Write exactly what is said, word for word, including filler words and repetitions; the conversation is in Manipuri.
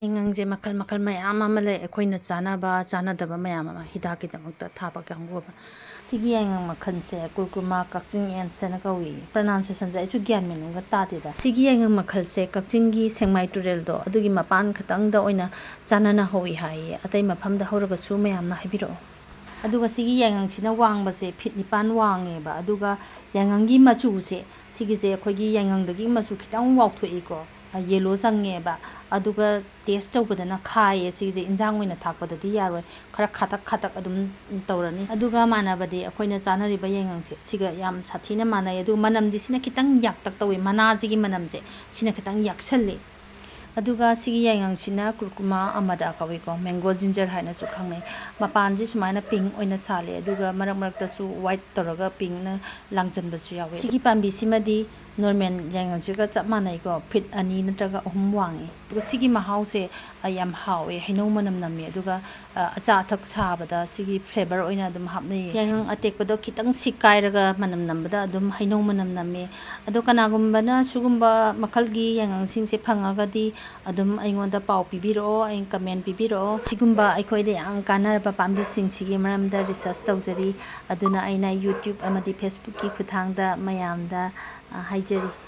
ꯌꯥꯏꯉꯪꯁꯦ ꯃꯈꯜ ꯃꯈꯜ ꯃꯌꯥꯝ ꯑꯃ ꯂꯩ, ꯑꯩꯈꯣꯏꯅ ꯆꯥꯅꯕ ꯆꯥꯅꯗꯕ ꯃꯌꯥꯝ ꯑꯃ ꯍꯤꯗꯥꯛꯀꯤꯗꯃꯛꯇ ꯊꯥꯕ ꯀꯥꯡꯕꯨ ꯑꯃ꯫ ꯁꯤꯒꯤ ꯌꯥꯏꯉꯪ ꯃꯈꯜꯁꯦ curcuma ꯀꯛꯆꯤꯡ ꯌꯦꯟꯁ ꯍꯥꯏꯅ ꯀꯧꯏ꯫ Pronunciationꯁꯦ ꯑꯩꯁꯨ ꯒ꯭ꯌꯥꯟ ꯃꯦꯟ ꯑꯃꯒ ꯇꯥꯗꯦꯗ꯫ ꯁꯤꯒꯤ ꯌꯥꯏꯉꯪ ꯃꯈꯜꯁꯦ ꯀꯛꯆꯤꯡꯒꯤ ꯁꯦꯛꯃꯥꯏ ꯇꯨꯔꯦꯜꯗꯣ ꯑꯗꯨꯒꯤ ꯃꯄꯥꯟ ꯈꯛꯇꯪꯗ ꯑꯣꯏꯅ ꯆꯥꯅꯅ ꯍꯧꯏ ꯍꯥꯏꯌꯦ, ꯑꯇꯩ ꯃꯐꯝꯗ ꯍꯧꯔꯒꯁꯨ ꯃꯌꯥꯝꯅ ꯍꯥꯏꯕꯤꯔꯛꯑꯣ꯫ ꯑꯗꯨꯒ ꯁꯤꯒꯤ ꯌꯥꯏꯉꯪꯁꯤꯅ ꯋꯥꯡꯕꯁꯦ ꯐꯤꯠ ꯅꯤꯄꯥꯟ ꯋꯥꯡꯉꯦꯕ꯫ ꯑꯗꯨꯒ ꯌꯥꯏꯉꯪꯒꯤ ꯃꯆꯨꯁꯦ, ꯁꯤꯒꯤꯁꯦ ꯑꯩꯈꯣꯏꯒꯤ ꯌꯥꯏꯉꯪꯗꯒꯤ ꯃꯆꯨ ꯈꯤꯇꯪ ꯋꯥꯎꯊꯣꯛꯏꯀꯣ, ꯌꯦꯂꯣ ꯆꯪꯉꯦꯕ꯫ ꯑꯗꯨꯒ ꯇꯦꯁ ꯇꯧꯕꯗꯅ ꯈꯥꯏꯌꯦ꯫ ꯁꯤꯒꯤꯁꯦ ꯏꯟꯖꯥꯡ ꯑꯣꯏꯅ ꯊꯥꯛꯄꯗꯗꯤ ꯌꯥꯔꯣꯏ, ꯈꯔ ꯈꯥꯇꯛ ꯈꯥꯇꯛ ꯑꯗꯨꯝ ꯇꯧꯔꯅꯤ꯫ ꯑꯗꯨꯒ ꯃꯥꯟꯅꯕꯗꯤ ꯑꯩꯈꯣꯏꯅ ꯆꯥꯅꯔꯤꯕ ꯌꯥꯏꯉꯪꯁꯦ ꯁꯤꯒ ꯌꯥꯝ ꯁꯥꯊꯤꯅ ꯃꯥꯟꯅꯩ꯫ ꯑꯗꯨꯒ ꯃꯅꯝꯗꯤ ꯁꯤꯅ ꯈꯤꯇꯪ ꯌꯥꯛꯇꯛ ꯇꯧꯋꯤ, ꯃꯅꯥꯁꯤꯒꯤ ꯃꯅꯝꯁꯦ ꯁꯤꯅ ꯈꯤꯇꯪ ꯌꯥꯛꯁꯜꯂꯤ꯫ ꯑꯗꯨꯒ ꯁꯤꯒꯤ ꯌꯥꯏꯉꯪꯁꯤꯅ curcuma amara ꯀꯧꯏꯀꯣ, mango ginger ꯍꯥꯏꯅꯁꯨ ꯈꯪꯅꯩ꯫ ꯃꯄꯥꯟꯁꯤ ꯁꯨꯃꯥꯏꯅ ꯄꯤꯡ ꯑꯣꯏꯅ ꯁꯥꯠꯂꯦ, ꯑꯗꯨꯒ ꯃꯔꯛ ꯃꯔꯛꯇꯁꯨ ꯋꯥꯏꯠ ꯇꯧꯔꯒ ꯄꯤꯡꯅ ꯂꯥꯡꯖꯟꯕꯁꯨ ꯌꯥꯎꯋꯦ꯫ ꯁꯤꯒꯤ ꯄꯥꯝꯕꯤꯁꯤꯃꯗꯤ ꯅꯣꯔꯃꯦꯜ ꯌꯥꯏꯉꯪꯁꯤꯒ ꯆꯞ ꯃꯥꯟꯅꯩꯀꯣ, ꯐꯤꯠ ꯑꯅꯤ ꯅꯠꯇ꯭ꯔꯒ ꯑꯍꯨꯝ ꯋꯥꯡꯉꯤ꯫ ꯑꯗꯨꯒ ꯁꯤꯒꯤ ꯃꯍꯥꯎꯁꯦ, ꯑ, ꯌꯥꯝ ꯍꯥꯎꯋꯦ, ꯍꯩꯅꯧ ꯃꯅꯝ ꯅꯝꯃꯦ꯫ ꯑꯗꯨꯒ, ꯑ, ꯑꯆꯥ ꯑꯊꯛ ꯁꯥꯕꯗ ꯁꯤꯒꯤ ꯐ꯭ꯂꯦꯕꯔ ꯑꯣꯏꯅ ꯑꯗꯨꯝ ꯍꯥꯞꯅꯩꯌꯦ꯫ ꯌꯥꯏꯉꯪ ꯑꯇꯦꯛꯄꯗꯣ ꯈꯤꯇꯪ ꯁꯤꯛ ꯀꯥꯏꯔꯒ ꯃꯅꯝ ꯅꯝꯕꯗ ꯑꯗꯨꯝ ꯍꯩꯅꯧ ꯃꯅꯝ ꯅꯝꯃꯦ꯫ ꯑꯗꯣ ꯀꯅꯥꯒꯨꯝꯕꯅ ꯁꯤꯒꯨꯝꯕ ꯃꯈꯜꯒꯤ ꯌꯥꯏꯉꯪꯁꯤꯡꯁꯦ ꯐꯪꯉꯒꯗꯤ ꯑꯗꯨꯝ ꯑꯩꯉꯣꯟꯗ ꯄꯥꯎ ꯄꯤꯕꯤꯔꯛꯑꯣ, ꯑꯩ ꯀꯃꯦꯟ ꯄꯤꯕꯤꯔꯛꯑꯣ꯫ ꯁꯤꯒꯨꯝꯕ ꯑꯩꯈꯣꯏꯗ ꯌꯥꯝ ꯀꯥꯟꯅꯔꯕ ꯄꯥꯝꯕꯤꯁꯤꯡꯁꯤꯒꯤ ꯃꯔꯝꯗ ꯔꯤꯁꯔꯁ ꯇꯧꯖꯔꯤ, ꯑꯗꯨꯅ ꯑꯩꯅ YouTube ꯑꯃꯗꯤ Facebookꯀꯤ ꯈꯨꯠꯊꯥꯡꯗ ꯃꯌꯥꯝꯗ, ꯑ, ꯍꯥꯏꯖꯔꯤ꯫